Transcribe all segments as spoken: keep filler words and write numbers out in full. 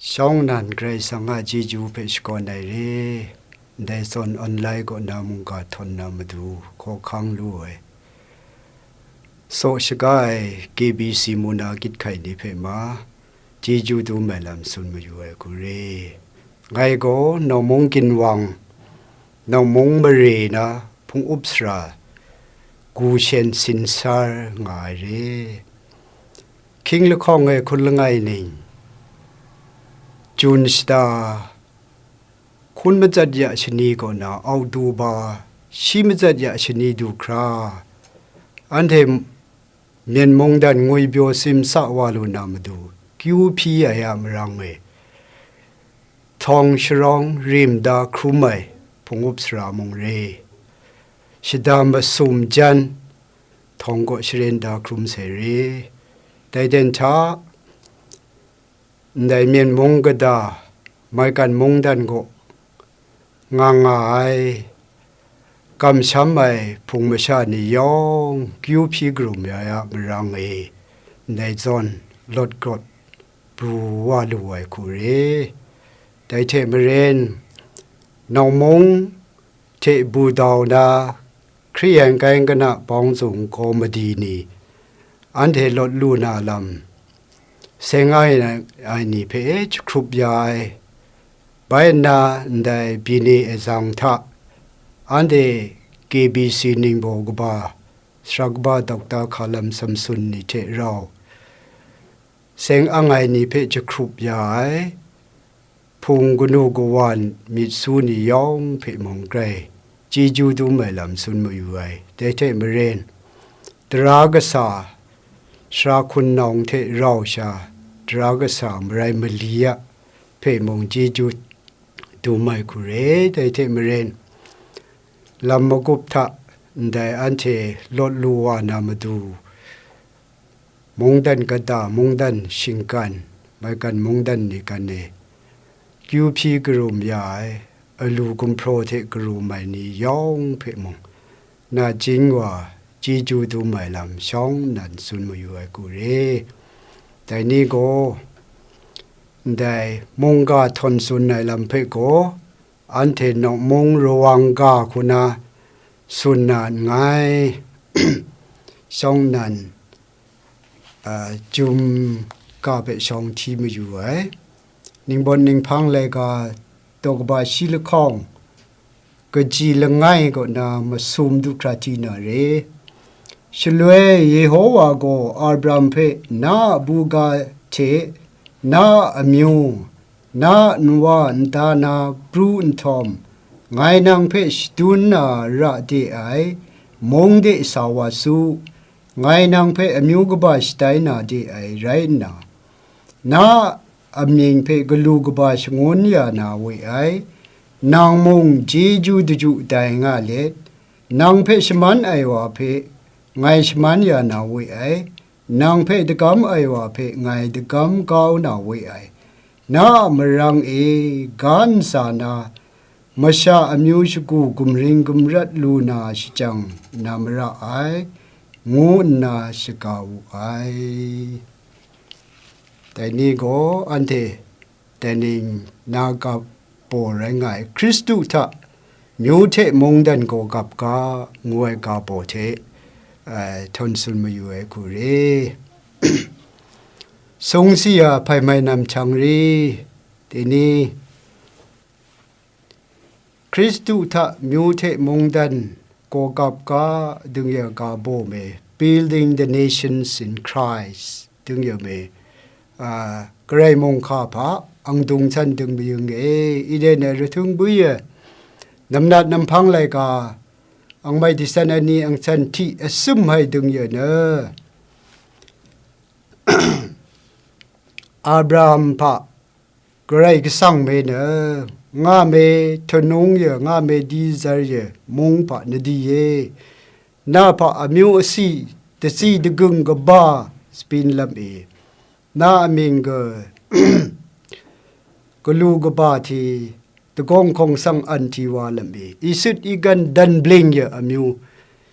Shawng nan Karai Kasang a chyeju hpe shakawn ai re, ndai zawn online kaw na mungga htawn na matu hkawhkang lu ai, saw shaga ai K B C mu na gyit hkai ni hpe ma, chyeju dum ai lam tsun mayu ai hku re. Ngai gaw nawng mung ginwang, nawng mung mare na hpung up sara gu shen sinsar nga ai re. Hkying lahkawng e hkun langai ning, Jun shata hkun matsat ya shani kaw na Oktoba shi matsat ya shani du hkra, anhte Myen mungdan ngwi byaw simsa wa lu na matu, kyu hpyi ai a marang e, htawng sharawng rim da hkrum ai hpung up sara mung re, shada masum jan htawng kaw sharen da hkrum sai re. Dai ten hta, ndai Myen mung kada, maigan mungdan kaw nga nga ai, kamsham ai hpung masha ni yawng kyu hpyi karum ya ai a marang e, ndai zawn lawt gawt pru wa lu ai hku re. Dai hte maren, nawng mung hte bu dau na, Hkriyan kai kana bawng zung kawmadi ni, anhte lawt lu na lam, seng ai, ai ni hpe jahkrup ya ai. Bai nna ndai bini e zang hta, anhte K B C ningbaw kaba, sara kaba Dokta Hkalam Samson ni hte rau, seng ang ai ni hpe jahkrup ya ai, hpung kanu kawa myit su ni yawng hpe mung grai chyeju dum ai lam tsun mayu ai. Dai hte maren, tara kasa, sara hkunnawng hte rau sha, tara kasa marai mali a hpe mung chyeju dum ai hku re. Dai hte maren, lam magup hta ndai anhte lawt lu wa na matu, mungdan kata, mungdan shinggan, maigan mungdan ni gan e, kyu hpyi karum ya ai, alu gumhpraw hte karum ai ni yawng hpe mung, na jin wa chyeju dum ai lam shawng nnan tsun mayu ai hku re. Dai ni gaw, ndai mungga htawn tsun ai lam hpe gaw, anhte nawng mung rawang ga hku na tsun na nngai, shawng nnan, a, jum ga hpe shawng hti mayu ai. Ningbawn ninghpang laika daw kaba shi lahkawng, kaji langai kaw na masum du hkra hti na re. Shaloi Yehowa gaw Abraham hpe, na a buga hte na a amyu, na a nwa nta na pru nhtawm, ngai nang hpe shadun na ra de ai, mung de sa wa su, ngai nang hpe amyu kaba shatai na de ai rai nna, na a mying hpe galu kaba shangun ya na we ai, nang mung chyeju daju tai nga let, nang hpe shaman ai wa hpe ngai shaman ya na we ai, nang hpe dagam ai wa hpe ngai dagam kau na we ai, na a marang e ga ntsa na, masha amyu shagu gumring gumrat lu na shajang na mara ai, ngu nna shaga wu ai. Dai ni gaw anhte dai ning na ga baw rai nga ai, Hkristu hta myu hte mungdan gaw gap ga, ngu ai ga baw hte, eh, htawn tsun mayu ai hku re. Sung si ya hpai mai nam hkyang ri, dai ni, Hkristu hta myu hte mungdan gaw gap ga, ding ya ga baw me, Building the Nations in Christ, ding ya me, a, Karai mung hka hpa, ang dung htan ding mayung e, i de na rahtung bwi e, namnat namhpang laika, ang mai disan ai ni ang htan hti asum hai ding ya na, Abraham hpa, Karai Kasang me na, nga me, htanung ya, nga me, di zar ya, mung hpa na di ye, na hpa amyu asi, datsi dagung kaba, sabyin lam e, na amying ga, galu kaba hti, dagawng hkawng sang an hti wa lam e, isut igan dan bling ya amyu,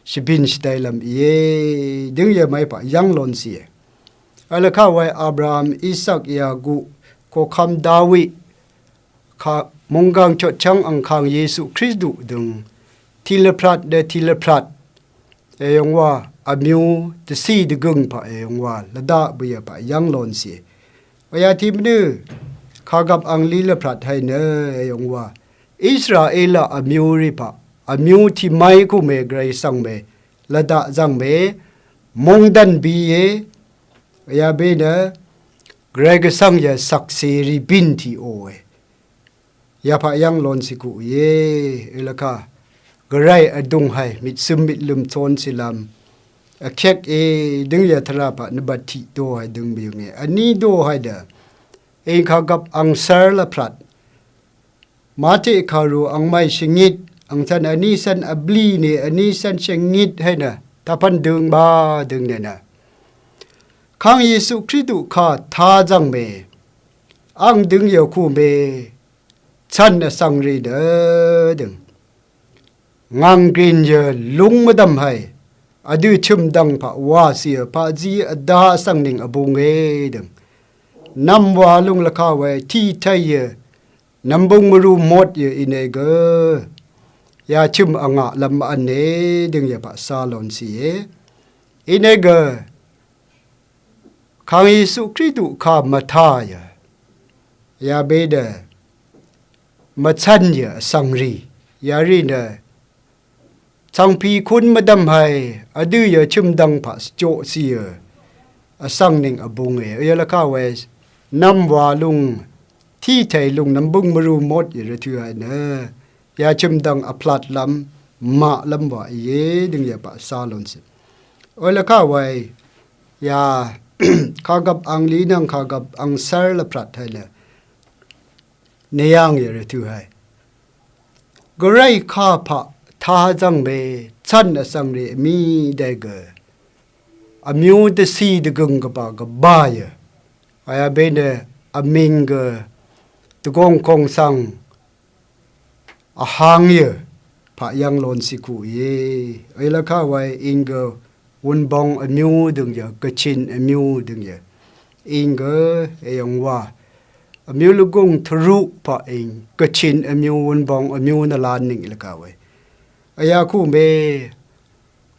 shabyin shatai lam e, ding ya mai hpa yang lawn si e. Ai lahka wai Abraham, Isak, Yaku, Hkawhkam Dawi, hka-, munggang Cawt Chyang Ahkang Yesu Hkristu ding, hti lahprat de hti lahprat, e yawng wa, amyu dasi dagung hpa e yawng wa, lada baya hpa yang lawn si. Wa ya hti manu, hka gap ang li lahprat hai na e yawng wa, Israela amyu ri hpa, amyu hti mai hku me Karai Kasang me, lada zang me, mungdan bi e, ya be na, Karai Kasang ya sakse ri bin hti aw e. Ya hpa yang lawn si ku ye, e lahka, Karai adung hai, myit sum myit lum tsawn si lam, ahkyek e, ding ya tara hpa nabat hti daw hai ding mayung e, ani daw hai da, e hka gap ang sar lahprat, Mahte hkaru ang mai shingit, ang san ani san abli ni ani san shingit hai na, tahpan ding ba ding ne na. Hkang Yesu Hkristu hka hta zang me, ang ding ya hku me, htan asang ri da ding. Ngang grin ya lung madam hai, adu htim dang hpa wa si ya, hpaji ada asang ning abung e ding. Nam wa lung lahka wai, hti htai ya, nambung maru mawt ya, inai ga, ya htim anga lam ma-an e ding ya hpa sa lawn si e. Inai ga, Hkang Yesu Hkristu hka mahta ya, ya be da, mahtan ya asang ri, ya ri na, Chang hpyi hkun madam hai, adu ya htim dang hpa shachyaw si ya, asang ning abung e, ya lahka wai, nam wa lung, hti htai lung, nambung maru mawt ya, rahtu ai na, ya htim dang ahplat lam, ma lam wa i e, ding ya hpa sa lawn si. Oi lahka wai, ya, hka gap ang li nang hka gap ang sar lahprat hai na, ni yang ya rahtu ai. Karai hka hpa hta zang me, htan asang re mi dai ga, amyu dasi dagung kaba kaba ya, aya be ne aming ga, dagawng hkawng sang ahang ya, hpa yang lawn si hku ye, ai lahka wai ing ga, Wunbawng amyu ding ya, Kachin amyu ding ya, ing ga, e yawng wa, amyu lagung htaru hpa ing, Kachin amyu, Wunbawng amyu na lan ning lahka wai. Aya hku me,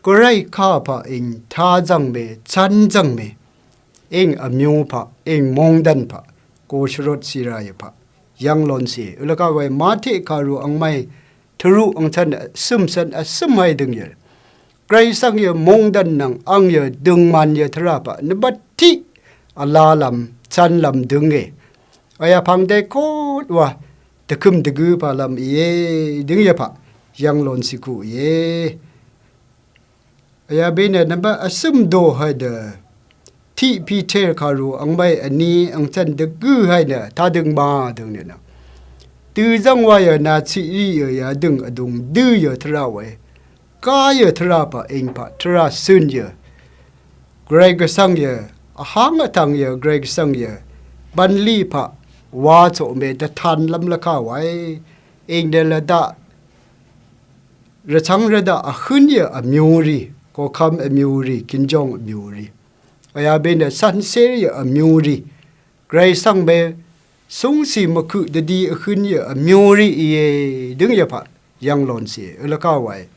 Karai hka hpa ing, hta zang me, htan zang me, ing amyu hpa, ing mungdan hpa, ko sharawt si ra ya hpa, yang lawn si, u lahka wai, Mahte hkaru ang mai, htaru ang htan, asum san, asum ai ding ya. Karai Kasang ya mungdan nang ang ya dingman ya tara hpa, nabat hti, ala lam, htan lam ding e. Aya hpang dai hkawt wa, dahkum dagu hpa lam i e, ding ya hpa, yang lawn si hku ye. Aya be na, nabat asum daw hai da, hti hpyi hte hkaru ang mai ani ang htan dagu hai na, hta ding ma ding ni na, tu zang wa ya na hti ri ya, ya ding adung du ya tara wai, ka ya tara hpa ing hpa tara sun ya, Karai Kasang ya, ahang ahtang ya, Karai Kasang ya, banli hpa wa tsaw me, dahtan lam lahka wai, ing de lada, Rachang rada ahkun ya amyu ri, Hkawhkam amyu ri, Hkinjawng amyu ri, aya be na sanser ya amyu ri, Karai Kasang me sung si mahku dadi ahkun ya amyu ri i e, ding ya hpa, yang lawn si, u lahka wai.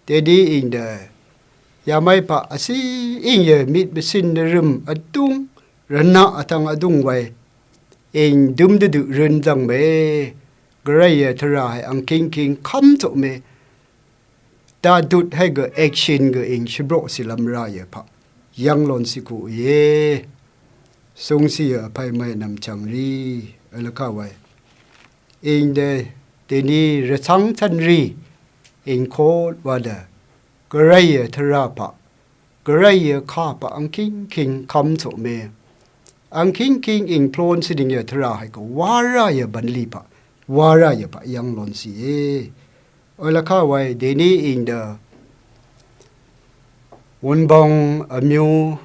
Dai ni ing da, ya mai hpa asi ing ya myit masin narim adung, rana ahtang adung wai, ing dum dadu rin zang me, Karai ya tara hai ang hking hking hkam tsaw me, da dut hai ga action ga ing shabraw si lam ra ya hpa, yang lawn si hku ye, sung si ya ahpai mai nam chyang ri, ai lahka wai. Ing dai, dai ni rachang htan ri, ing hkawt wa da, Karai ya tara hpa, Karai ya hka hpa ang hking hking hkam tsaw me, ang hking hking ing hplawn sining ya tara hai ga wa ra ya banli hpa, wa ra ya hpa yang lawn si e. Oi lahka wai, dai ni ing da, Wunbawng amyu,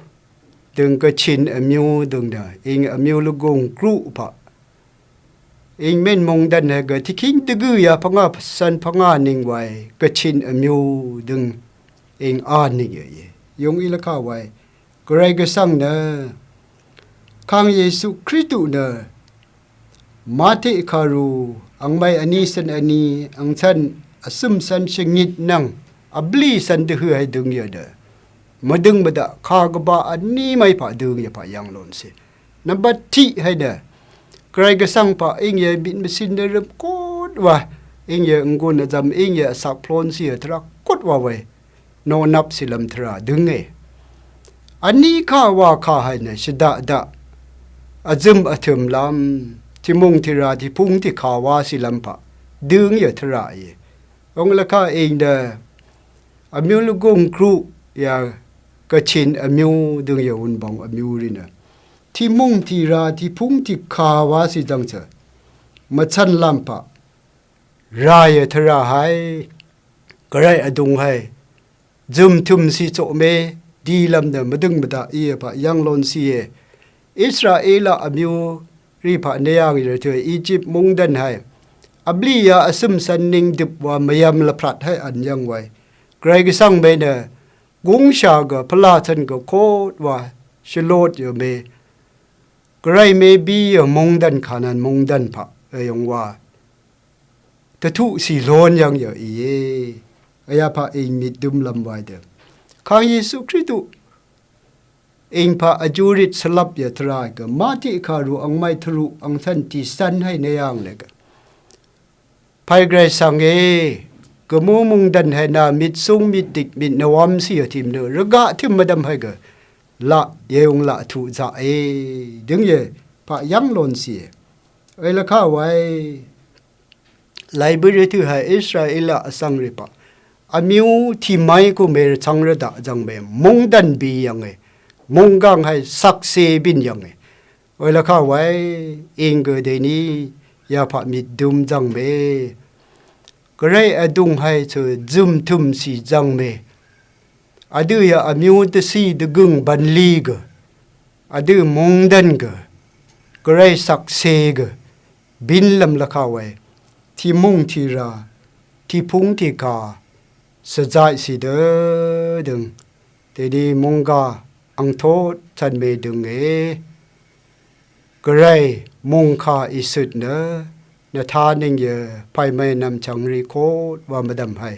ding Kachin amyu ding da, ing amyu lagung kru hpa, ing men mungdan ai ga, hti hking dagu ya hpanga san hpanga ning wai, Kachin amyu ding, ing a ning ya ye. Yung i lahka wai, Karai Kasang na, Hkang Yesu Hkristu na, Mahte hkaru, angmai ani san ani, angsan asum san shingit nang, abli san dahu ai dung ya da, madung mada hka kaba ani mai hpa dung ya hpa yang lawn se. Nambat hti hai na, Karai Kasang hpa ing ye myit masin na ram kut wa, ing ye n-gun azam, ing ye asak hplawn si ai tara kut wa wai, naw nap si lam tara dung e. Ani hka wa hka hai na shada da, azum ahtum lam, htimung htira, htiphung htikha wa si lam hpa, dung ya tara e. Ong lahka ing da, amyu lagung kru ya, Kachin amyu dung ya, wunbawng amyu rin na, htimung htira, htiphung htikha wa si jang hte, machan lam hpa, ra ya tara hai, Karai adung hai, zum htum si tsaw me, di lam na madung mada i ai hpa yang lawn si e. Israela amyu ri hpa na yang rai hte, Ijip mungdan hai, abli ya asum san ning dup wa mayam lahprat hai an yang wai, Karai Kasang me na, gung sha ga, hpala htan ga hkawt wa, shalawt ya me, Karai me bi ya mungdan, Hkanan mungdan hpa, ayawng wa, tahtu si lawn yang ya i e. Aya hpa ing myit dum lam wai de. Hkang Yesu Hkristu ing hpa aju rit salap ya tara ai ga, Mahte hkaru angmai htaru angsan ti san hai na yang le ga, hpai Karai Kasang e, kamu mungdan hai na myit sung myit dik myit nawam si ya tim nu, raga tim madam hai ga, la, yayung la htu za e, dung ye hpa yang lawn si e. Ai lahka wai, laibwi rai htu hai Israela atsang ri hpa, amyu hti mai hku me rahtsang rada jang me, mungdan bi yang e, munggang hai sakse byin yang e, ai lahka wai, ing ga dai ni, ya hpa myit dum jang me, Karai adung hai hte zum htum si jang me, adu ya amyu tasi dagung banli ga, adu mungdan ga, Karai sakse ga, byin lam lahka wai, htimung htira, htiphung htikha, sajai si da dung, dai ni mungga ang htaw htan me dung e, Karai mung hka i sut na, na hta ning ya hpai mai nam chyang ri hkawt wa madam hai,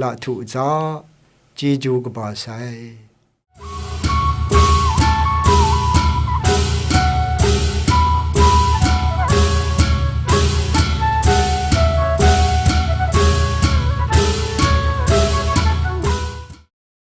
la htu za, chyeju kaba sai.